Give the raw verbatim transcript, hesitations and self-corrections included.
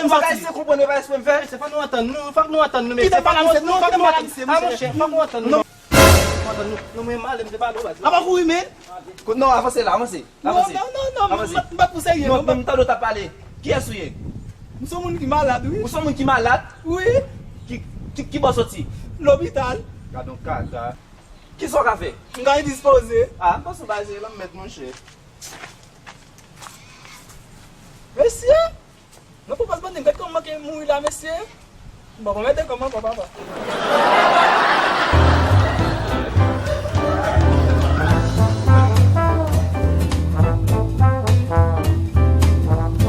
ou pa ka eseye konprann, e pa espre m fè. Mesye, fòk nou antann nou, fòk nou antann nou, mesye. Fòk nou antann nou, fòk nou antann nou. A, monchè, fòk nou antann nou. Fòk nou antann nou. Mwen, m ale, m te pale w, baz. Apa kouri, men? Non, avanse la, avanse. Non, avanse. Non, non, non, avanse. M pa pou serye, non, non, m tande w t ap pale. Kiyès ou ye? M se yon moun ki malad, wi. Ou se yon moun ki malad? Wi. Ki, ki, ki bò w soti? Lopital. Gad on kaka. Kisa w ka fè? M ka endispoze. A, m panse w pa jere lanmèd, monchè. Mesye! Nan pwopòz bandi m, gad kòman m manke mouri la, mesye. Bon, bon, mete kòman, bon, papa.